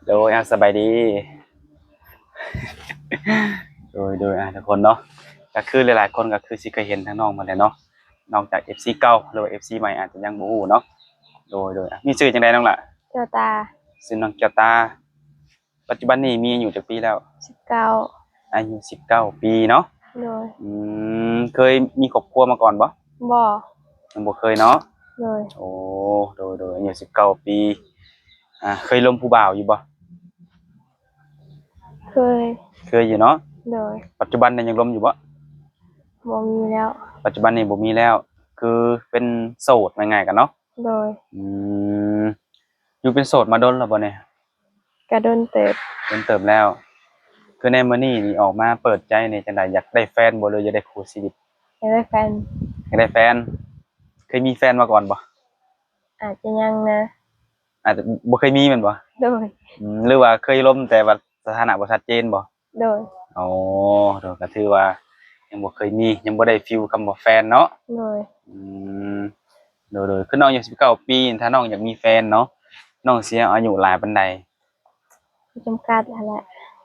ໂດຍ ອ່າ ສະບາຍດີ ໂດຍ ໂດຍ ອ່າ ທຸກຄົນເນາະ ກໍຄືຫຼາຍໆຄົນກໍຄືຊິເຄີຍເຫັນທາງນ້ອງມາແລ້ວເນາະ ນອກຈາກເອັຟຊີເກົ່າ ຫຼືວ່າເອັຟຊີໃໝ່ອາດຈະຍັງບໍ່ຮູ້ເນາະ ໂດຍ ໂດຍ ອ່າ ມີຊື່ຈັ່ງໃດນ້ອງລະ? ແກ້ວຕາ ຊື່ນ້ອງແກ້ວຕາ ປັດຈຸບັນນີ້ມີອາຍຸຈັກປີແລ້ວ? ສິບເກົ້າ ອາຍຸສິບເກົ້າປີເນາະ ໂດຍ ອືມ ເຄີຍມີຄອບຄົວມາກ່ອນບໍ່? ບໍ່ ຍັງບໍ່ເຄີຍເນາະ ໂດຍ ໂອ້ ໂດຍ ໂດຍ ອາຍຸສິບເກົ້າປີ ອ່າ ເຄີຍລົມຜູ້ບ່າວຢູ່ບໍ່? ເຄີຍ ເຄີຍຢູ່ເນາະ ໂດຍ ປັດຈຸບັນນີ້ຍັງລົມຢູ່ບໍ່? ບໍ່ມີແລ້ວ ປັດຈຸບັນນີ້ບໍ່ມີແລ້ວ ຄືເປັນໂສດ ວ່າງ່າຍໆກັນເນາະ ໂດຍ ອືມ ຢູ່ເປັນໂສດມາດົນແລ້ວບໍ່ນີ້? ກະດົນເຕີບ ດົນເຕີບແລ້ວ ຄືໃນມື້ນີ້ນີ້ອອກມາເປີດໃຈນີ້ຈັ່ງໃດ ຢາກໄດ້ແຟນບໍ່ ຫຼືຢາກໄດ້ຄູ່ຊີວິດ? ຢາກໄດ້ແຟນ ຢາກໄດ້ແຟນ ເຄີຍມີແຟນມາກ່ອນບໍ່? ອາດຈະຍັງນະ ອາດຈະບໍ່ເຄີຍມີແມ່ນບໍ່? ໂດຍ ອືມ ຫຼືວ່າເຄີຍລົມແຕ່ວ່າສະຖານະບໍ່ຊັດເຈນບໍ່? ໂດຍ ໂອ້ ໂດຍ ກໍຖືວ່າຍັງບໍ່ເຄີຍມີ ຍັງບໍ່ໄດ້ຟີລຄຳວ່າແຟນເນາະ ໂດຍ ອືມ ໂດຍ ໂດຍ ຄືນ້ອງອາຍຸສິບເກົ້າປີ ຖ້ານ້ອງຢາກມີແຟນເນາະ ນ້ອງຊິເອົາອາຍຸຫຼາຍປານໃດ? ບໍ່ຈຳກັດຫັ້ນແຫຼະ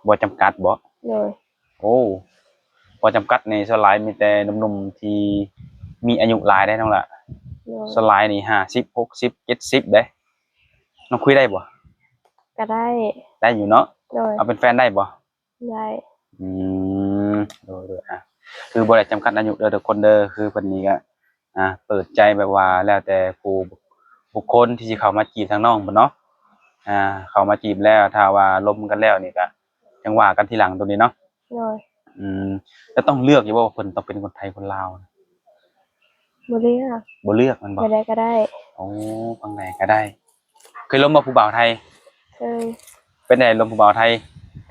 ບໍ່ຈຳກັດບໍ່? ໂດຍ ໂອ້ ບໍ່ຈຳກັດນີ້ ສ່ວນຫຼາຍມີແຕ່ໜຸ່ມໆທີ່ມີອາຍຸຫຼາຍເດ້ນ້ອງລະ ໂດຍ ສ່ວນຫຼາຍນີ້ຫ້າສິບ ຫົກສິບ ເຈັດສິບເດ້ ນ້ອງຄຸຍໄດ້ບໍ່? ກໍໄດ້ ໄດ້ຢູ່ເນາະ ໂດຍ ເອົາເປັນແຟນໄດ້ບໍ່? ໄດ້ ອືມ ໂດຍ ໂດຍ ອ່າ ຄືບໍ່ໄດ້ຈຳກັດອາຍຸເດີທຸກຄົນເດີ ຄືເພິ່ນນີ້ກໍ ອ່າ ເປີດໃຈແບບວ່າແລ້ວແຕ່ຜູ້ບຸກຄົນທີ່ຊິເຂົ້າມາຈີບທາງນ້ອງເພິ່ນເນາະ ອ່າ ເຂົ້າມາຈີບແລ້ວ ຖ້າວ່າລົມກັນແລ້ວນີ້ກໍຈັ່ງວ່າກັນທີຫຼັງໂຕນີ້ເນາະ ໂດຍ ອືມ ແລ້ວຕ້ອງເລືອກຢູ່ບໍ່ວ່າເພິ່ນຕ້ອງເປັນຄົນໄທຄົນລາວ? ບໍ່ເລືອກ ບໍ່ເລືອກແມ່ນບໍ່? ແບບໃດກໍໄດ້ ໂອ້ ຝັ່ງໃດກໍໄດ້ ເຄີຍລົມບໍ່ຜູ້ບ່າວໄທ? ເຄີຍ ເປັນໃດລົມຜູ້ບ່າວໄທ?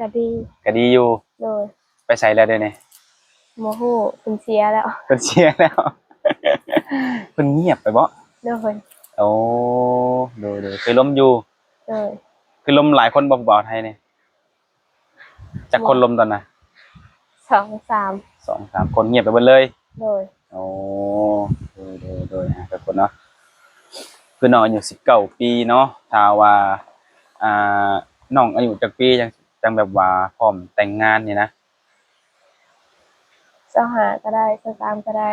ກະດີ ກະດີຢູ່ ໂດຍ ໄປໃສແລ້ວດຽວນີ້? ບໍ່ຮູ້ ເພິ່ນເສຍແລ້ວ ເພິ່ນເສຍແລ້ວ ເພິ່ນງຽບໄປບໍ່? ໂດຍ ໂອ້ ໂດຍ ໂດຍ ເຄີຍລົມຢູ່ ໂດຍ ເຄີຍລົມຫຼາຍຄົນບໍ່ຜູ້ບ່າວໄທນີ້? ຈັກຄົນລົມຕອນນັ້ນ? ສອງສາມ ສອງສາມຄົນ ງຽບໄປເບິດເລີຍ ໂດຍ ໂອ້ ໂດຍ ໂດຍ ໂດຍ ອ່າ ທຸກຄົນເນາະ ຄືນ້ອງອາຍຸສິບເກົ້າປີເນາະ ຖ້າວ່າ ອ່າ ນ້ອງອາຍຸຈັກປີຈັ່ງ ຈັ່ງແບບວ່າພ້ອມແຕ່ງງານນີ້ນະ? ຊາວຫ້າກໍໄດ້ ຊາວສາມກໍໄດ້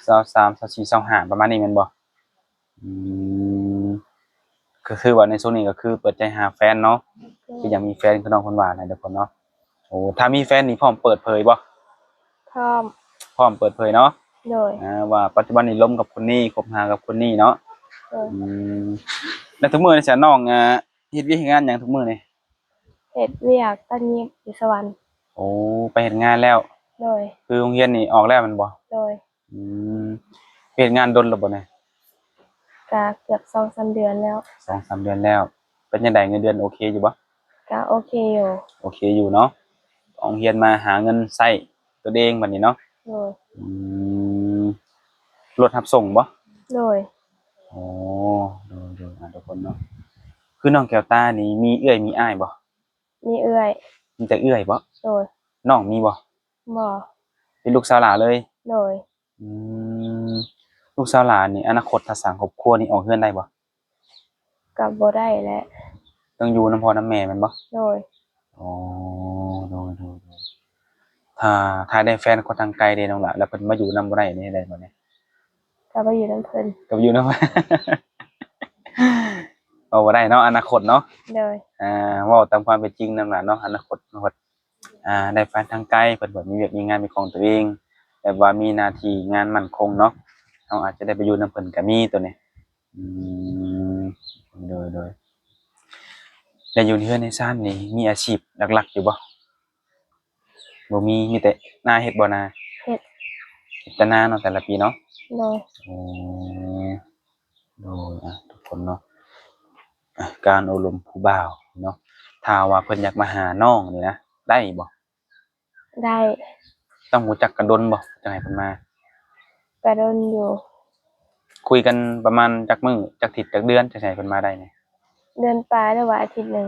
ຊາວສາມ ຊາວສີ່ ຊາວຫ້າ ປະມານນີ້ແມ່ນບໍ່? ອືມ ກໍຄືວ່າໃນຊ່ວງນີ້ກໍຄືເປີດໃຈຫາແຟນເນາະ ໂດຍ ຄືຢາກມີແຟນ ຄືນ້ອງເພິ່ນວ່ານະ ທຸກຄົນເນາະ ໂອ້ ຖ້າມີແຟນນີ້ພ້ອມເປີດເຜີຍບໍ່? ພ້ອມ ພ້ອມເປີດເຜີຍເນາະ ໂດຍ ອ່າ ວ່າປັດຈຸບັນນີ້ລົມກັບຄົນນີ້ ຄົບຫາກັບຄົນນີ້ເນາະ ໂດຍ ອືມ ແລ້ວທຸກມື້ນີ້ຊະນ້ອງ ອ່າ ເຮັດວຽກເຮັດງານຫຍັງທຸກມື້ນີ້? ເຮັດວຽກຕັດຫຍິບຢູ່ສະຫວັນ ໂອ້ ໄປເຮັດງານແລ້ວ ໂດຍ ຄືໂຮງຮຽນນີ້ອອກແລ້ວແມ່ນບໍ່? ໂດຍ ອືມ ເຮັດງານດົນແລ້ວບໍ່ນີ້? ກະເກືອບສອງສາມເດືອນແລ້ວ ສອງສາມເດືອນແລ້ວ ເປັນຈັ່ງໃດ ເງິນເດືອນໂອເຄຢູ່ບໍ່? ກະໂອເຄຢູ່ ໂອເຄຢູ່ເນາະ ອອກໂຮງຮຽນມາຫາເງິນໃຊ້ຕົວເອງບັດນີ້ເນາະ ໂດຍ ອືມ ລົດຮັບສົ່ງບໍ່? ໂດຍ ໂອ້ ໂດຍໆ ອ່າ ທຸກຄົນເນາະ ຄືນ້ອງແກ້ວຕານີ້ມີເອື້ອຍມີອ້າຍບໍ່? ມີເອື້ອຍ ມີແຕ່ເອື້ອຍບໍ່? ໂດຍ ນ້ອງມີບໍ່? ບໍ່ ເປັນລູກສາວຫຼ້າເລີຍ ໂດຍ ອືມ ລູກສາວຫຼ້ານີ້ອະນາຄົດຖ້າສ້າງຄອບຄົວນີ້ອອກເຮືອນໄດ້ບໍ່? ກໍບໍ່ໄດ້ແຫຼະ ຕ້ອງຢູ່ນຳພໍ່ນຳແມ່ແມ່ນບໍ່? ໂດຍ ອໍ ໂດຍໆ ຖ້າ ຖ້າໄດ້ແຟນຄົນທາງໄກເດ້ນ້ອງຫຼ້າ ແລ້ວເພິ່ນມາຢູ່ນຳບໍ່ໄດ້ນີ້ ເຮັດໄດ້ບໍ່ນີ້? ກໍໄປຢູ່ນຳເພິ່ນ ກໍໄປຢູ່ນຳ ເວົ້າບໍ່ໄດ້ເນາະ ອະນາຄົດເນາະ ໂດຍ ອ່າ ເວົ້າຕາມຄວາມເປັນຈິງນັ້ນລະເນາະ ອະນາຄົດເນາະ ອ່າ ໄດ້ແຟນທາງໄກ ເພິ່ນແບບມີວຽກມີງານເປັນຂອງຕົວເອງ ແບບວ່າມີໜ້າທີ່ງານໝັ້ນຄົງເນາະ ເຮົາອາດຈະໄດ້ໄປຢູ່ນຳເພິ່ນກໍມີໂຕນີ້ ອືມ ໂດຍໆ ແລ້ວຢູ່ໃນເຮືອນໃນຊານນີ້ມີອາຊີບຫຼັກໆຢູ່ບໍ່? ບໍ່ມີ ມີແຕ່ນາເຮັດບໍ່ນາ? ເຮັດ ເຮັດແຕ່ນາເນາະ ແຕ່ລະປີເນາະ ໂດຍ ໂອ້ ໂດຍ ອ່ະ ທຸກຄົນເນາະ ອ່ະ ການໂອ້ລົມຜູ້ບ່າວເນາະ ຖ້າວ່າເພິ່ນຢາກມາຫານ້ອງນີ້ນະ ໄດ້ບໍ່? ໄດ້ ຕ້ອງຮູ້ຈັກກັນດົນບໍ່ ຈັ່ງໃຫ້ເພິ່ນມາ? ກະດົນຢູ່ ຄຸຍກັນປະມານຈັກມື້ ຈັກທິດ ຈັກເດືອນ ຈັ່ງໃຫ້ເພິ່ນມາໄດ້ນີ້? ເດືອນປາຍ ຫຼືວ່າອາທິດໜຶ່ງ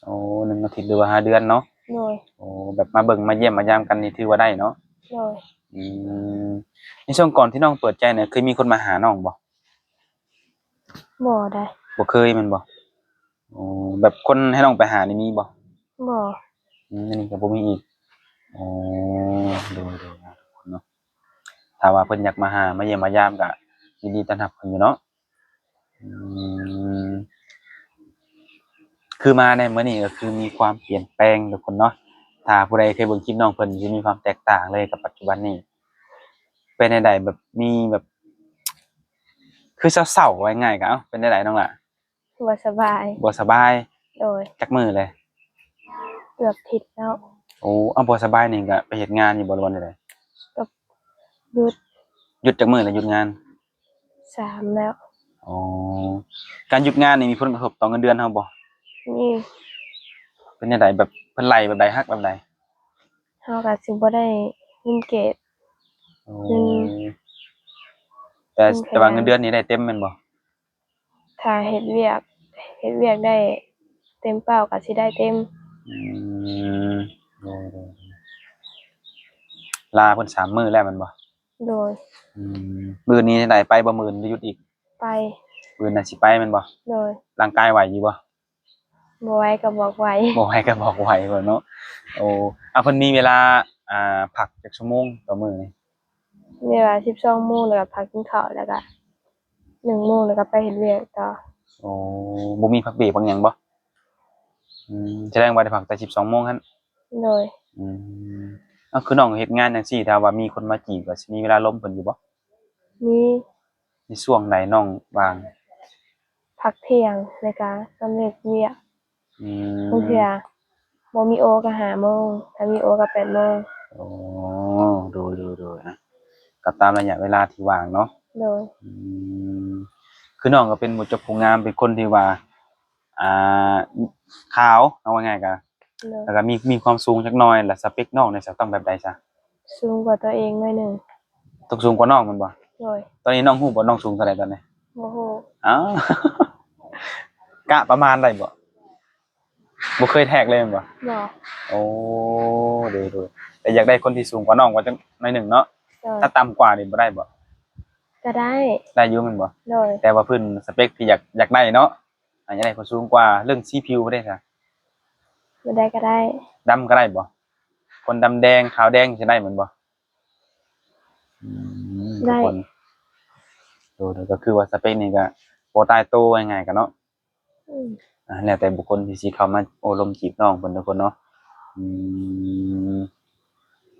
ໂອ້ ໜຶ່ງອາທິດ ຫຼືວ່າຫ້າເດືອນເນາະ ໂດຍ ໂອ້ ແບບມາເບິ່ງມາຢ້ຽມມາຢາມກັນນີ້ຖືວ່າໄດ້ເນາະ ໂດຍ ອືມ ໃນຊ່ວງກ່ອນທີ່ນ້ອງເປີດໃຈນະ ເຄີຍມີຄົນມາຫານ້ອງບໍ່? ບໍ່ໄດ໋ ບໍ່ເຄີຍແມ່ນບໍ່? ໂອ້ ແບບຄົນໃຫ້ນ້ອງໄປຫານີ້ມີບໍ່? ບໍ່. ອືມ ອັນນີ້ກໍບໍ່ມີອີກ. ໂອ້ ໂດຍໆ ເນາະ ທຸກຄົນເນາະ ຖ້າວ່າເພິ່ນຢາກມາຫາ ມາຢ້ຽມມາຢາມ ກໍຍິນດີຕ້ອນຮັບເພິ່ນຢູ່ເນາະ. ອືມ ຄືມາໃນມື້ນີ້ກໍຄືມີຄວາມປ່ຽນແປງ ທຸກຄົນເນາະ. ຖ້າຜູ້ໃດເຄີຍເບິ່ງຄລິບນ້ອງເພິ່ນ ຊິມີຄວາມແຕກຕ່າງເລີຍກັບປັດຈຸບັນນີ້. ເປັນແນວໃດ? ແບບ ມີແບບ ຄືເສົ້າໆ ເວົ້າງ່າຍໆ ກໍ ເອົ້າ ເປັນແນວໃດນ້ອງຫຼ້າ? ບໍ່ສະບາຍ. ບໍ່ສະບາຍ? ໂດຍ. ຈັກມື້ແລ້ວ? ເກືອບທິດແລ້ວ. ໂອ້ ເອົາ ບໍ່ສະບາຍນີ້ກໍໄປເຮັດງານຢູ່ບໍ່ ຫຼືວ່າແນວໃດ? ກໍຢຸດ. ຢຸດຈັກມື້ແລ້ວ ຢຸດງານ? ສາມແລ້ວ. ອໍ ການຢຸດງານນີ້ມີຜົນກະທົບຕໍ່ເງິນເດືອນເຮົາບໍ່? ມີ. ເປັນຈັ່ງໃດ? ແບບເພິ່ນໄລ່ແບບໃດ? ຫັກແບບໃດ? ເຮົາກໍຊິບໍ່ໄດ້ເງິນເກດ. ໂອ້ ເງິນ ແຕ່ ເງິນ ແຕ່ວ່າເງິນເດືອນນີ້ໄດ້ເຕັມແມ່ນບໍ່? ຖ້າເຮັດວຽກ ເຮັດວຽກໄດ້ເຕັມເປົ້າກໍຊິໄດ້ເຕັມ. ອືມ ໂດຍໆ ລາເພິ່ນສາມມື້ແລ້ວແມ່ນບໍ່? ໂດຍ. ອືມ ມື້ນີ້ໄດ້ໄປບໍ່? ມື້ອື່ນໄດ້ຢຸດອີກ? ໄປ. ມື້ອື່ນໜ້າຊິໄປແມ່ນບໍ່? ໂດຍ. ຮ່າງກາຍໄຫວຢູ່ບໍ່? ບໍ່ໄຫວກໍບອກໄຫວ. ບໍ່ໄຫວກໍບອກໄຫວເນາະ. ໂອ້ ອາ ເພິ່ນມີເວລາ ອ່າ ພັກຈັກຊົ່ວໂມງຕໍ່ມື້ນີ້? ເວລາສິບສອງໂມງ ແລ້ວກໍພັກກິນເຂົ້າ ແລ້ວກໍໜຶ່ງໂມງ ແລ້ວກໍໄປເຮັດວຽກຕໍ່. ໂອ້ ບໍ່ມີພັກເບຣກພັກຫຍັງບໍ່? ອືມ ສະແດງວ່າໄດ້ພັກແຕ່ສິບສອງໂມງຫັ້ນ. ໂດຍ. ອືມ ເອົາ ຄືນ້ອງເຮັດງານຈັ່ງຊີ້ ຖ້າວ່າມີຄົນມາຈີບ ກໍຊິມີເວລາລົມເພິ່ນຢູ່ບໍ່? ມີ. ໃນຊ່ວງໃດນ້ອງວ່າງ? ພັກທ່ຽງ ແລ້ວກະຕອນເລີກວຽກ. ອືມ ບາງເທື່ອບໍ່ມີໂອກະຫ້າໂມງ ຖ້າມີໂອກະແປດໂມງ. ໂອ້ ໂດຍໆໆ ອະ ກໍຕາມໄລຍະເວລາທີ່ວ່າງເນາະ. ໂດຍ. ອືມ ຄືນ້ອງກໍເປັນຜູ້ຈົບຜູ້ງາມ ເປັນຄົນທີ່ວ່າ ອ່າ ຂາວ ເອົາວ່າງ່າຍກະ ໂດຍ. ແລ້ວກໍມີ ມີຄວາມສູງຈັກໜ່ອຍ ແລ້ວສະເປັກນ້ອງນີ້ຈະຕ້ອງແບບໃດຊະ? ສູງກວ່າຕົວເອງໜ້ອຍໜຶ່ງ. ຕ້ອງສູງກວ່ານ້ອງແມ່ນບໍ່? ໂດຍ. ຕອນນີ້ນ້ອງຮູ້ບໍ່ ນ້ອງສູງເທົ່າໃດຕອນນີ້? ບໍ່ຮູ້. ອ້າວ ກະປະມານໄດ້ບໍ່? ບໍ່ເຄີຍແທກເລີຍແມ່ນບໍ່? ບໍ່. ໂອ້ ໂດຍໆ ແຕ່ຢາກໄດ້ຄົນທີ່ສູງກວ່ານ້ອງວ່າຈັກໜ້ອຍໜຶ່ງເນາະ. ໂດຍ. ຖ້າຕ່ຳກວ່ານີ້ບໍ່ໄດ້ບໍ່? ກໍໄດ້. ໄດ້ຢູ່ແມ່ນບໍ່? ໂດຍ. ແຕ່ວ່າພື້ນສະເປັກທີ່ຢາກ ຢາກໄດ້ເນາະ ອາ ຢາກໄດ້ຜູ້ສູງກວ່າ. ເລື່ອງສີຜິວເດ້ຊະ? ບໍ່ໄດ້ກໍໄດ້. ດຳກໍໄດ້ບໍ່? ຄົນດຳແດງ ຂາວແດງ ຊິໄດ້ແມ່ນບໍ່? ອືມ ໄດ້. ທຸກຄົນ ໂດຍໆ ກໍຄືວ່າສະເປັກນີ້ກໍບໍ່ຕາຍໂຕ ວ່າງ່າຍໆ ກັນເນາະ. ອືມ ອາ ແລ້ວແຕ່ບຸກຄົນທີ່ຊິເຂົ້າມາໂອ້ລົມຈີບນ້ອງເພິ່ນ ທຸກຄົນເນາະ. ອືມ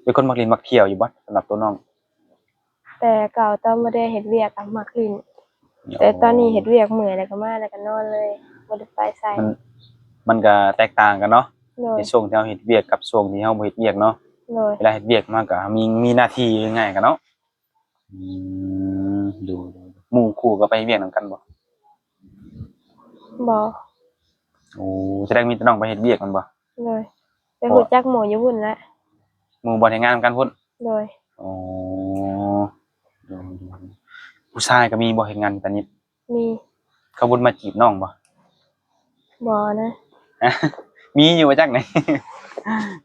ເປັນຄົນມັກຫຼິ້ນມັກທ່ຽວຢູ່ບໍ່ ສຳລັບຕົວນ້ອງ? ແຕ່ເກົ່າຕອນບໍ່ໄດ້ເຮັດວຽກກໍມັກຫຼິ້ນ ແຕ່ຕອນນີ້ເຮັດວຽກເມື່ອຍແລ້ວກໍມາ ແລ້ວກໍນອນເລີຍ ບໍ່ໄດ້ໄປໃສ. ມັນ ມັນກໍແຕກຕ່າງກັນເນາະ. ໂດຍ. ໃນຊ່ວງທີ່ເຮົາເຮັດວຽກກັບຊ່ວງທີ່ເຮົາບໍ່ເຮັດວຽກເນາະ. ໂດຍ. ເວລາເຮັດວຽກມາກໍມີ ມີໜ້າທີ່ງ່າຍກັນເນາະ. ອືມ ໂດຍໆ ໝູ່ຄູ່ກໍໄປເຮັດວຽກນຳກັນບໍ່? ບໍ່. ໂອ້ ສະແດງມີແຕ່ນ້ອງໄປເຮັດວຽກແມ່ນບໍ່? ໂດຍ. ໄປຮູ້ຈັກໝູ່ຢູ່ພຸ້ນແຫຼະ. ໝູ່ບ່ອນເຮັດງານນຳກັນພຸ້ນ? ໂດຍ. ອໍ ໂດຍໆ ຜູ້ຊາຍກໍມີບໍ່ເຮັດງານຢູ່ຕານິດ? ມີ. ເຂົາບໍ່ມາຈີບນ້ອງບໍ່? ບໍ່ນະ. ມີຢູ່ບໍ່ຈັກນີ້?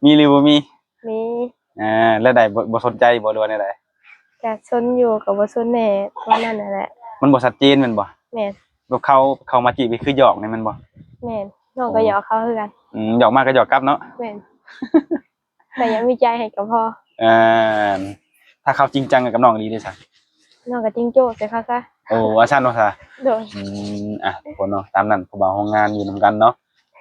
ມີຫຼືບໍ່ມີ? ມີ. ອ່າ ແລ້ວໃດ ບໍ່ ບໍ່ສົນໃຈບໍ່ ຫຼືວ່າແນວໃດ? ກະສົນຢູ່ ກະບໍ່ສົນແນ່ ປະມານນັ້ນຫັ້ນແຫຼະ. ມັນບໍ່ຊັດເຈນແມ່ນບໍ່? ແມ່ນ. ແບບເຂົາ ເຂົາມາຈີບນີ້ຄືຫຍອກນີ້ແມ່ນບໍ່? ແມ່ນ. ນ້ອງກໍຫຍອກເຂົາຄືກັນ. ອືມ ຫຍອກມາກໍຫຍອກກັບເນາະ. ແມ່ນ. ແຕ່ຢາກມີໃຈໃຫ້ກໍພໍ. ເອີ ຖ້າເຂົາຈິງຈັງກັບນ້ອງອີ່ຫຼີເດ້ຊະ? ນ້ອງກໍຈິງໂຈ້ໃສ່ເຂົາຊະ. ໂອ້ ວ່າຊັ້ນວ່າຊະ. ໂດຍ. ອືມ ອ່ະ ທຸກຄົນເນາະ ຕາມນັ້ນ ຜູ້ບ່າວໂຮງງານຢູ່ນຳກັນເນາະ.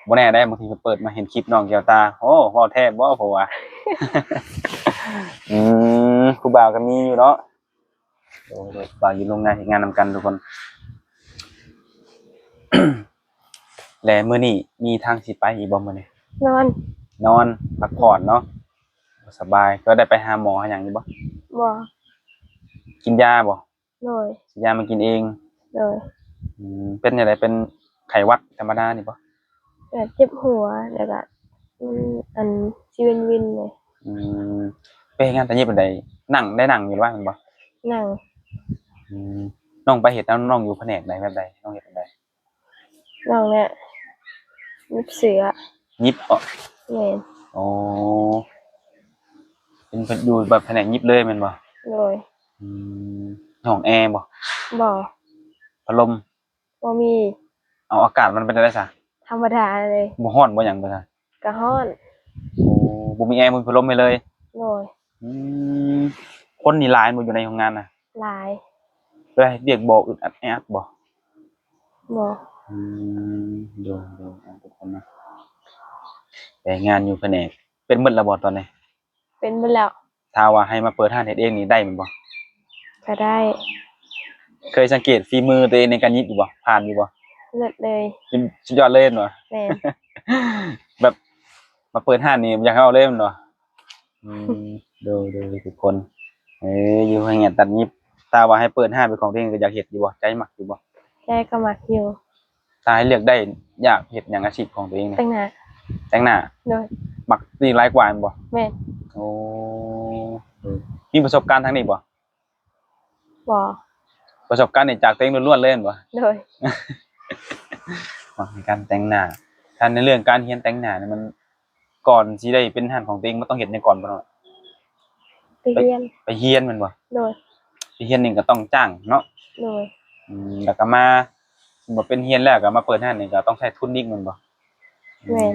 ບໍ່ແນ່ເດ້ ບາງທີເພິ່ນເປີດມາເຫັນຄລິບນ້ອງແກ້ວຕາ ໂອ້ ເວົ້າແທ້ບໍ່ ເພາະວ່າ ອືມ ຜູ້ບ່າວກໍມີຢູ່ເນາະ. ໂດຍໆ ບ່າວຢູ່ໂຮງງານເຮັດງານນຳກັນທຸກຄົນ. ແລະ ມື້ນີ້ມີທາງຊິໄປອີກບໍ່ມື້ນີ້? ນອນ. ນອນ ພັກຜ່ອນເນາະ. ສະບາຍ. ກໍໄດ້ໄປຫາໝໍຫາຫຍັງຢູ່ບໍ່? ບໍ່. ກິນຢາບໍ່? ໂດຍ. ຊື້ຢາມາກິນເອງ. ໂດຍ. ອືມ ເປັນຈັ່ງໃດ ເປັນໄຂ້ຫວັດທຳມະດານີ້ບໍ່? ແບບເຈັບຫົວ ແລ້ວກະ ອືມ ອັນຊິວິນໆແດ່. ອືມ ໄປເຮັດງານຕາຍິບແບບໃດ? ນັ່ງ ໄດ້ນັ່ງຢູ່ລະວ່າແມ່ນບໍ່? ນັ່ງ. ອືມ ນ້ອງໄປເຮັດ ນ້ອງຢູ່ພະແນກໃດ ແບບໃດ? ນ້ອງເຮັດແບບໃດ? ນ້ອງແບບຍິບເສື້ອ. ຍິບເບາະ? ແມ່ນ. ໂອ້ ເປັນ ເປັນຢູ່ແບບພະແນກຍິບເລີຍແມ່ນບໍ່? ໂດຍ. ອືມ ຫ້ອງແອບໍ່? ບໍ່. ພັດລົມ? ບໍ່ມີ. ເອົາ ອາກາດມັນເປັນຈັ່ງໃດຊະ? ທຳມະດາເລີຍ. ບໍ່ຮ້ອນບໍ່ຫຍັງບໍ່ຊະ? ກະຮ້ອນ. ໂອ້ ບໍ່ມີແອ ບໍ່ມີພັດລົມໃຫ້ເລີຍ? ໂດຍ. ອືມ ຄົນນີ້ຫຼາຍບໍ່ຢູ່ໃນໂຮງງານນະ? ຫຼາຍ. ເວລາເຮັດວຽກບໍ່ອຶດອັດແອອັດບໍ່? ບໍ່. ອືມ ໂດຍໆ ທຸກຄົນນະ ແຕ່ງານຢູ່ພະແນກ ເປັນໝົດແລ້ວບໍ່ຕອນນີ້? ເປັນໝົດແລ້ວ. ຖ້າວ່າໃຫ້ມາເປີດຮ້ານເຮັດເອງນີ້ໄດ້ແມ່ນບໍ່? ກະໄດ້. ເຄີຍສັງເກດຝີມືຕົວເອງໃນການຫຍິບຢູ່ບໍ່? ຜ່ານຢູ່ບໍ່? ເລີດເລີຍ. ສຸດຍອດເລີຍແມ່ນບໍ່? ແມ່ນ. ແບບມາເປີດຮ້ານນີ້ບໍ່ຢາກເອົາເລີຍແມ່ນບໍ່? ອືມ ໂດຍໆ ທຸກຄົນ ເອີ ຢູ່ໃຫ້ງຽບຕັດຫຍິບ ຖ້າວ່າໃຫ້ເປີດຮ້ານເປັນຂອງຕົວເອງ ກໍຢາກເຮັດຢູ່ບໍ່? ໃຈມັກຢູ່ບໍ່? ໃຈກໍມັກຢູ່. ຖ້າໃຫ້ເລືອກໄດ້ ຢາກເຮັດຫຍັງ ອາຊີບຂອງຕົວເອງນີ້? ແຕ່ງໜ້າ. ແຕ່ງໜ້າ? ໂດຍ. ມັກນີ້ຫຼາຍກວ່າແມ່ນບໍ່? ແມ່ນ. ໂອ້ ເອີ ມີປະສົບການທາງນີ້ບໍ່? ບໍ່. ປະສົບການນີ້ຈາກຕົວເອງລ້ວນໆເລີຍແມ່ນບໍ່? ໂດຍ. ມັກໃນການແຕ່ງໜ້າ ຖ້າໃນເລື່ອງການຮຽນແຕ່ງໜ້ານີ້ ມັນ ກ່ອນຊິໄດ້ເປັນຮ້ານຂອງຕົວເອງ ມັນຕ້ອງເຮັດຫຍັງກ່ອນບໍ່ເນາະ? ໄປຮຽນ. ໄປຮຽນແມ່ນບໍ່? ໂດຍ. ໄປຮຽນນີ້ກໍຕ້ອງຈ້າງເນາະ? ໂດຍ. ອືມ ແລ້ວກໍມາ ເມື່ອເປັນຮຽນແລ້ວກໍມາເປີດຮ້ານນີ້ ກໍຕ້ອງໃຊ້ທຶນອີກແມ່ນບໍ່? ແມ່ນ.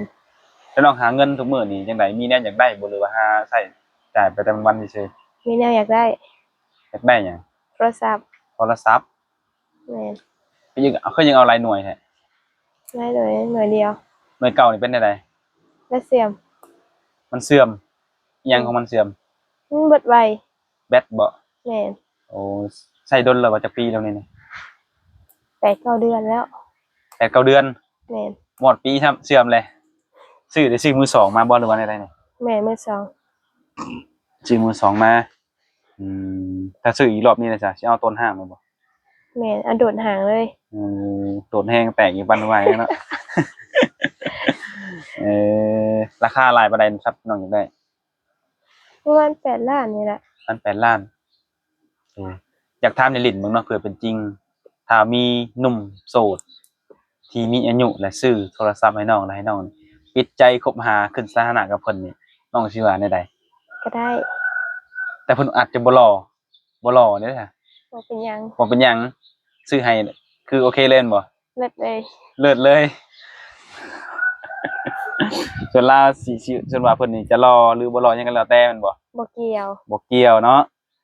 ແລ້ວນ້ອງຫາເງິນທຸກມື້ນີ້ຈັ່ງໃດ? ມີແນວຢາກໄດ້ບໍ່ ຫຼືວ່າຫາໃຊ້ຈ່າຍໄປແຕ່ວັນໆຊື່ໆ? ມີແນວຢາກໄດ້. ຢາກໄດ້ຫຍັງ? ໂທລະສັບ. ໂທລະສັບ? ແມ່ນ. ຄືຍັງ ຄືຍັງເອົາຫຼາຍໜ່ວຍແທ້? ຫຼາຍໜ່ວຍ ໜ່ວຍດຽວ. ໜ່ວຍເກົ່ານີ້ເປັນແນວໃດ? ແບັດເສື່ອມ. ມັນເສື່ອມ? ອີ່ຫຍັງຂອງມັນເສື່ອມ? ມັນເບິດໄວ. ແບັດບໍ? ແມ່ນ. ໂອ້ ໃຊ້ດົນແລ້ວບໍ່? ຈັກປີແລ້ວນີ້? ແປດເກົ້າເດືອນແລ້ວ. ແປດເກົ້າເດືອນ? ແມ່ນ. ໝົດປີຊ້ຳ ເສື່ອມແຫຼະ. ຊື້ ໄດ້ຊື້ມືສອງມາບໍ່ ຫຼືວ່າແນວໃດນີ້? ແມ່ນ ມືສອງ. ຊື້ມືສອງມາ. ອືມ ຖ້າຊື້ອີກລອບນີ້ນະ ຈະຊິເອົາໂຕນຫ້າງແມ່ນບໍ່? ແມ່ນ ເອົາໂດດຫ້າງເລີຍ. ໂອ້ ໂດດແຮງແຕກຢູ່ປານວາຍເນາະ. ເອີ ລາຄາຫຼາຍປານໃດ ຊັບນ້ອງຢາກໄດ້? ປະມານແປດລ້ານນີ້ແຫຼະ. ປະມານແປດລ້ານ. ເອີ ຢາກຖາມຫຼິ້ນໆເບິ່ງເນາະ ເພື່ອເປັນຈິງ ຖ້າມີໜຸ່ມໂສດທີ່ມີອາຍຸ ແລະ ຊື້ໂທລະສັບໃຫ້ນ້ອງ ແລະ ໃຫ້ນ້ອງປິດໃຈຄົບຫາ ຂຶ້ນສະຖານະກັບເພິ່ນນີ້ ນ້ອງຊິວ່າແນວໃດ? ກໍໄດ້. ແຕ່ເພິ່ນອາດຈະບໍ່ຫຼໍ່ ບໍ່ຫຼໍ່ເດ້. ບໍ່ເປັນຫຍັງ. ບໍ່ເປັນຫຍັງ. ຊື້ໃຫ້ຄືໂອເຄເລີຍແມ່ນບໍ່? ເລີດເລີຍ. ເລີດເລີຍ. ສ່ວນລາວຊິ ຊິ ສ່ວນວ່າເພິ່ນນີ້ຈະຫຼໍ່ ຫຼື ບໍ່ຫຼໍ່ຫຍັງກໍແລ້ວແຕ່ແມ່ນບໍ່? ບໍ່ກ່ຽວ. ບໍ່ກ່ຽວເນາະ.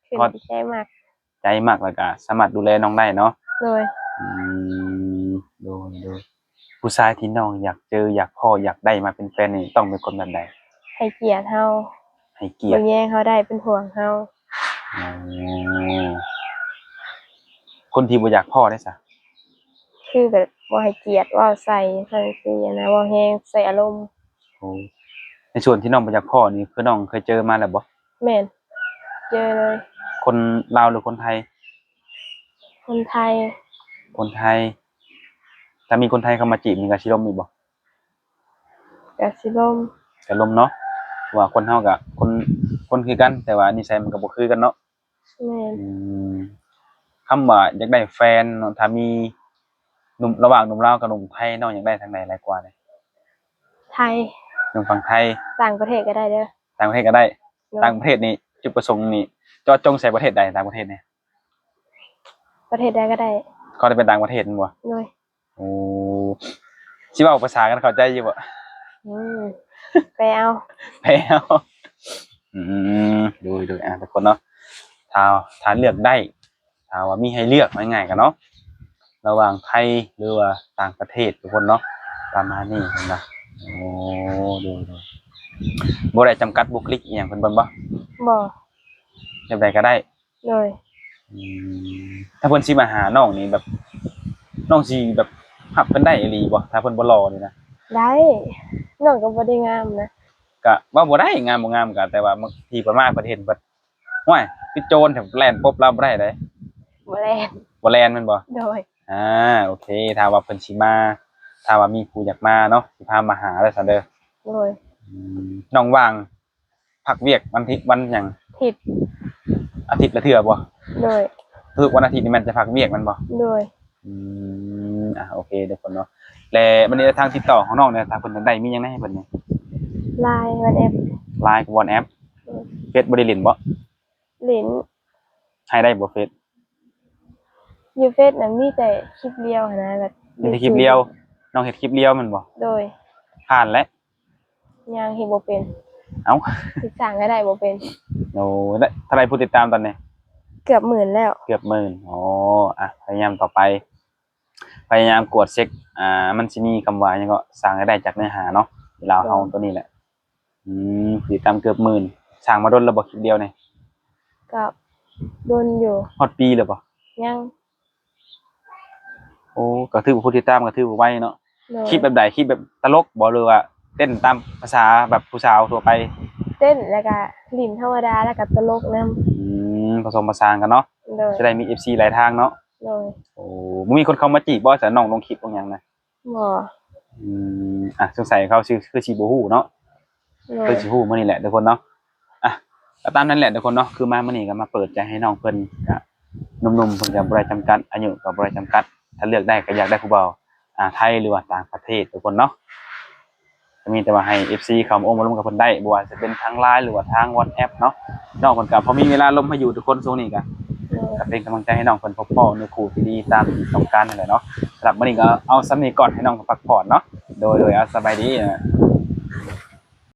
ຂຶ້ນທີ່ໃຈມັກ. ໃຈມັກ ແລ້ວກໍສາມາດດູແລນ້ອງໄດ້ເນາະ. ໂດຍ. ອືມ ໂດຍໆ. ຜູ້ຊາຍທີ່ນ້ອງຢາກເຈີ ຢາກພໍ້ ຢາກໄດ້ມາເປັນແຟນນີ້ ຕ້ອງເປັນຄົນແບບໃດ? ໃຫ້ກຽດເຮົາ. ໃຫ້ກຽດ. ເບິ່ງແຍງເຮົາໄດ້ ເປັນຫ່ວງເຮົາ. ໂອ້ ຄົນທີ່ບໍ່ຢາກພໍ້ເດ້ຊະ? ຄືແບບບໍ່ໃຫ້ກຽດ ເວົ້າໃສ່ຈັ່ງຊີ້ນະ ເວົ້າແຮງ ໃສ່ອາລົມ. ໂອ້ ໃນສ່ວນທີ່ນ້ອງບໍ່ຢາກພໍ້ນີ້ ຄືນ້ອງເຄີຍເຈີມາແລ້ວບໍ່? ແມ່ນ ເຈີເລີຍ. ຄົນລາວ ຫຼື ຄົນໄທ? ຄົນໄທ. ຄົນໄທ. ຖ້າມີຄົນໄທເຂົ້າມາຈີບນີ້ ກໍຊິລົມອີກບໍ່? ກະຊິລົມ. ກະລົມເນາະ ເພາະວ່າຄົນເຮົາກະ ຄົນ ຄົນຄືກັນ ແຕ່ວ່ານິໄສມັນກະບໍ່ຄືກັນເນາະ. ແມ່ນ. ອືມ ຄຳວ່າຢາກໄດ້ແຟນເນາະ ຖ້າມີໜຸ່ມ ລະຫວ່າງໜຸ່ມລາວກັບໜຸ່ມໄທ ນ້ອງຢາກໄດ້ທາງໃດຫຼາຍກວ່າເດ? ໄທ. ໜຸ່ມຝັ່ງໄທ. ຕ່າງປະເທດກະໄດ້ເດີ. ຕ່າງປະເທດກະໄດ້. ໂດຍ. ຕ່າງປະເທດນີ້ ຈຸດປະສົງນີ້ ເຈາະຈົງໃສ່ປະເທດໃດ? ຕ່າງປະເທດນີ້ ປະເທດໃດກະໄດ້. ຂໍໄດ້ໄປຕ່າງປະເທດແມ່ນບໍ່? ໂດຍ. ໂອ້ ຊິເວົ້າພາສາກັນເຂົ້າໃຈຢູ່ບໍ່? ອືມ ແປເອົາ ແປເອົາ. ອືມ ໂດຍໆ ອ່າ ທຸກຄົນເນາະ ຖ້າ ຖ້າເລືອກໄດ້ ຖ້າວ່າມີໃຫ້ເລືອກ ເວົ້າງ່າຍໆກັນເນາະ ລະຫວ່າງໄທ ຫຼືວ່າຕ່າງປະເທດ ທຸກຄົນເນາະ ປະມານນີ້ເພິ່ນວ່າ. ໂອ້ ໂດຍໆ ບໍ່ໄດ້ຈຳກັດບຸກລິກອີ່ຫຍັງເພິ່ນເບິ່ງບໍ່? ບໍ່. ແບບໃດກະໄດ້. ໂດຍ. ອືມ ຖ້າເພິ່ນຊິມາຫານ້ອງນີ້ແບບ ນ້ອງຊິແບບຮັບເພິ່ນໄດ້ອີ່ຫຼີບໍ່ ຖ້າເພິ່ນບໍ່ຫຼໍ່ນີ້ນະ? ໄດ້. ນ້ອງກະບໍ່ໄດ້ງາມນະ. ກະເວົ້າບໍ່ໄດ້ ງາມບໍ່ງາມກະ ແຕ່ວ່າບາງທີເພິ່ນມາເພິ່ນເຫັນເພິ່ນ ໂອ້ຍ ຄືໂຈນແທ້ ແລ່ນປົບລາວບໍ່ໄດ້ເດ້. ບໍ່ແລ່ນ. ບໍ່ແລ່ນແມ່ນບໍ່? ໂດຍ. ອ່າ ໂອເຄ ຖ້າວ່າເພິ່ນຊິມາ ຖ້າວ່າມີຜູ້ຢາກມາເນາະ ຊິພາມາຫາເດີ ຊັ້ນເດີ. ໂດຍ. ອືມ ນ້ອງວ່າງ ພັກວຽກວັນທິດ ວັນຫຍັງ? ທິດ. ອາທິດລະເທື່ອບໍ່? ໂດຍ. ທຸກວັນອາທິດນີ້ແມ່ນຈະພັກວຽກແມ່ນບໍ່? ໂດຍ. ອືມ ອ່າ ໂອເຄ ທຸກຄົນເນາະ ແລະ ບັດນີ້ທາງຕິດຕໍ່ຂອງນ້ອງນີ້ ຖ້າເພິ່ນຢາກໄດ້ ມີຫຍັງໃຫ້ເພິ່ນນີ້? ລາຍ ວັອດແອັບ. ລາຍກັບວັອດແອັບ. ໂດຍ. ເຟສບໍ່ໄດ້ຫຼິ້ນບໍ່? ຫຼິ້ນ. ໃຫ້ໄດ້ບໍ່ເຟສ? ຢູ່ເຟສນະ ມີແຕ່ຄລິບລຽວຫັ້ນນະ ແບບ ມີແຕ່ຄລິບລຽວ. ນ້ອງເຮັດຄລິບລຽວແມ່ນບໍ່? ໂດຍ. ຜ່ານແລ້ວ? ຍັງເຮັດບໍ່ເປັນ. ເອົ້າ ເຮັດສ້າງລາຍໄດ້ບໍ່ເປັນ. ໂອ້ ໄດ້ເທົ່າໃດຜູ້ຕິດຕາມຕອນນີ້? ເກືອບໝື່ນແລ້ວ. ເກືອບໝື່ນ. ອໍ ອ່ະ ພະຍາຍາມຕໍ່ໄປ ພະຍາຍາມກວດເຊັກ ອ່າ ມັນຊິມີຄຳວ່າຫຍັງເກາະ ສ້າງລາຍໄດ້ຈາກເນື້ອຫາເນາະ ລາວເຮົາ ໂດຍ ຕົວນີ້ແຫຼະ. ອືມ ຜູ້ຕິດຕາມເກືອບໝື່ນ. ສ້າງມາດົນແລ້ວບໍ່ຄລິບລຽວນີ້? ກໍດົນຢູ່. ຮອດປີແລ້ວບໍ່? ຍັງ. ໂອ້ ກໍຖືວ່າຜູ້ຕິດຕາມກໍຖືວ່າໄວເນາະ. ໂດຍ. ຄລິບແບບໃດ? ຄລິບແບບຕະຫຼົກບໍ່ ຫຼືວ່າເຕັ້ນຕາມພາສາແບບຜູ້ສາວທົ່ວໄປ? ເຕັ້ນ ແລ້ວກໍຫຼິ້ນທຳມະດາ ແລ້ວກໍຕະຫຼົກນຳ. ອືມ ປະສົມປະສານກັນເນາະ. ໂດຍ. ຈະໄດ້ມີເອັຟຊີຫຼາຍທາງເນາະ. ໂດຍ. ໂອ້ ບໍ່ມີຄົນເຂົ້າມາຈີບບໍ່ ສະ ນ້ອງລົງຄລິບລົງຫຍັງນະ? ບໍ່. ອືມ ອ່ະ ສົງໄສເຂົາຊິ ຄືຊິບໍ່ຮູ້ເນາະ. ໂດຍ. ຄືຊິຮູ້ມື້ນີ້ແຫຼະທຸກຄົນເນາະ. ອ່ະ ກໍຕາມນັ້ນແຫຼະທຸກຄົນເນາະ ຄືມາມື້ນີ້ກໍມາເປີດໃຈໃຫ້ນ້ອງເພິ່ນ. ກໍໜຸ່ມໆເພິ່ນກໍບໍ່ໄດ້ຈຳກັດ ອາຍຸກໍບໍ່ໄດ້ຈຳກັດ ຖ້າເລືອກໄດ້ກໍຢາກໄດ້ຜູ້ບ່າວ ອ່າ ໄທ ຫຼືວ່າຕ່າງປະເທດທຸກຄົນເນາະ. ກໍມີແຕ່ວ່າໃຫ້ເອັຟຊີເຂົ້າມາໂອ້ມາລົມກັບເພິ່ນໄດ້ ບໍ່ວ່າຈະເປັນທາງ LINE ຫຼືວ່າທາງ WhatsApp ເນາະ. ນ້ອງເພິ່ນກໍພໍມີເວລາລົມໃຫ້ຢູ່ທຸກຄົນ ຊ່ວງນີ້ກໍ ໂດຍ ກໍເປັນກຳລັງໃຈໃຫ້ນ້ອງເພິ່ນພົບພໍ້ເນື້ອຄູ່ທີ່ດີຕາມທີ່ຕ້ອງການນັ້ນແຫຼະເນາະ. ສຳລັບມື້ນີ້ກໍເອົາສ່ຳນີ້ກ່ອນ ໃຫ້ນ້ອງເພິ່ນພັກຜ່ອນເນາະ. ໂດຍ ໂດຍ ເອົາ ສະບາຍດີ.